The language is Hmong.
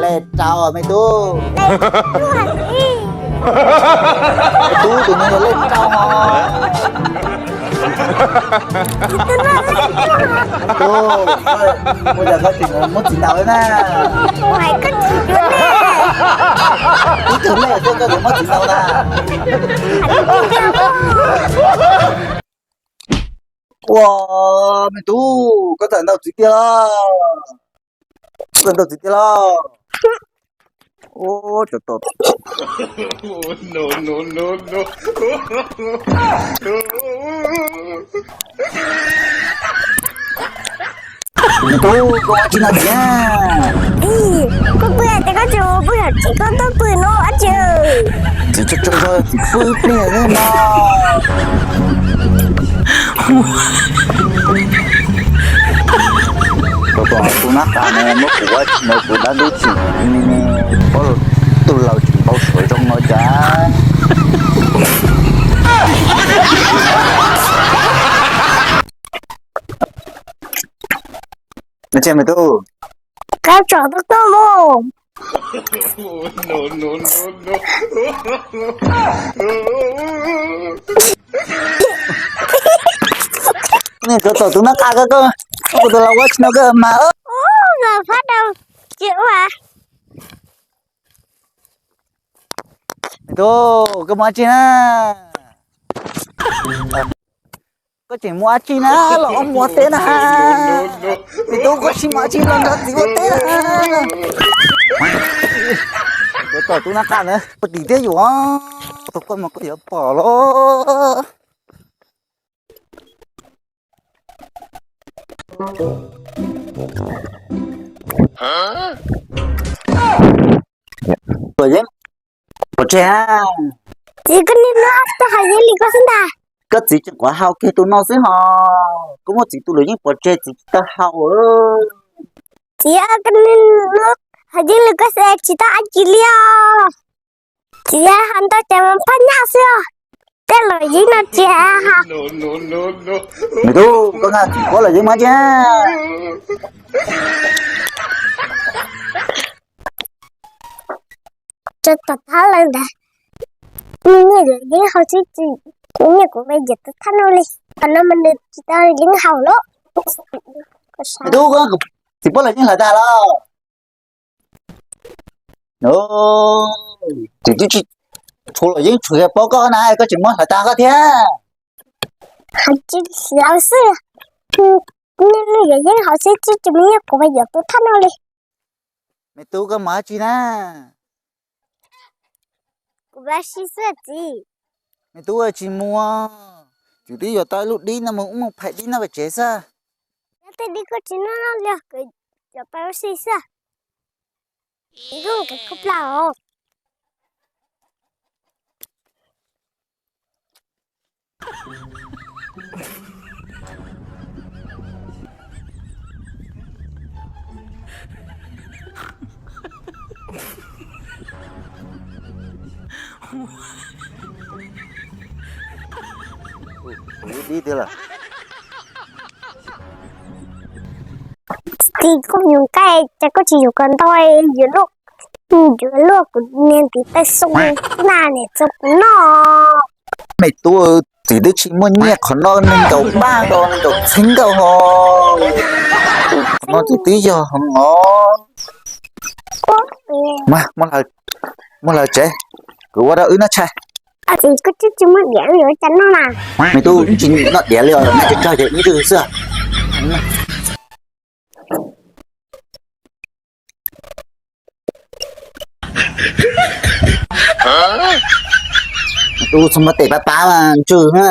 Lej rau me tub. Lej rau. Me tub, tus no yog lej rau os. Tub, ua cas koj tseem muab txiv ntaus na? Ib tug lej xwb koj tseem muab txiv ntaus na. Ua, me tub, koj txawm ntaus txiv tiag los? Koj txawm ntaus txiv tiag los? Ua, cov tom Tub, koj ua tsi no thiab? Ib, koj pw hais tias koj tsis ua pw hais tsis koj tuaj pw no ua tsi? Txiv tsaug tsaug zog txiv pw ib pliag xwb no. Tus tom tus nab qa no muab kuv ua tsis no kuv dab ntub tsis, pob tug laus tsis npau suav zoo no cas. No tsis me tub, koj tsom tuaj tuaj mus. Niag tus tom tus nab qa ko, koj kuv tus laus ua tsis no koj mas. Ub, fab rau tsis ua. Me tub, koj mus ua tsi na? Koj tseem mus ua tsi na, los mus ua teb na. Me tub, koj tsis mus ua tsi los nrog txiv ua teb na. Cov tom tus nab qa ntawd puas tim thiab yus? Tus koj mas koj yuav pom los. Luam yeeb pov tseg. Txiv, koj niag loj, tau hais yeeb li koj xwb ntag. Koj txiv tseem quav hau kiag tus no xwb hos. Koj muaj txiv tus luam yeeb pov tseg txiv tsis tau hau. Txiv, koj niag loj, hais yeeb li koj xwb tsis tau dab tsi li os. Txiv, hais ntau ces mas phaj nyaj xwb os. Tej luam yeeb no tsis hais. Me tub, koj nqa txiv quav luam yeeb mas tsis. Tso tom thab lawm ntag. Nyiaj luam yeeb haus xwb tsis, nyiaj kuv mas yuav tau thaj no li. Qhov no mas nws tsis tau yeeb haus lawm. Me tub, txiv quav luam yeeb hlawv tag los? Txiv twb tsis tshuav luam yeeb, tshuav yog paub koj na, koj tseem muab hlawv tag koj thiab. Hais tsis hlawv xwb, nyiaj luam yeeb haus xwb tsis, tsis muaj nyiaj kuv mas yuav tau thaj no li. Me tub, koj mus dab tsi na? Kuv mus ua si xwb txiv. Me tub, tsis mus, kuv twb yuav tau ib lub dib no mus, wb mus phais dib noj pem tsev xwb. Yog tej dib koj tsis noj noj li, kuv yuav pais ua si xwb. Ib lub kev khuv plaws os. Ub, dib tiag lawm. Txiv, koj yuav nqaij ces koj tsis yuav kom ntau, yuav luaj, yuav luaj kuv niag ntiv taw xoo na, niam txo kuv noj. Me tub, txiv twb tsis muaj nyiaj, qhov no nees nkaum paj nkaus, nees nkaum txheeb nkaus hos. Qhov no txiv twb yog hov os. Mas, muab hlawv tsev, kuv ua rau wb noj tshais. Txiv, koj twb tsis muaj diav yuav ua cas noj na? Me tub, wb tsis noj diav li os, noj tsawg tsawg ces wb ntswj xwb. Me tub, txhob muab tes pab pab mas ntswj na.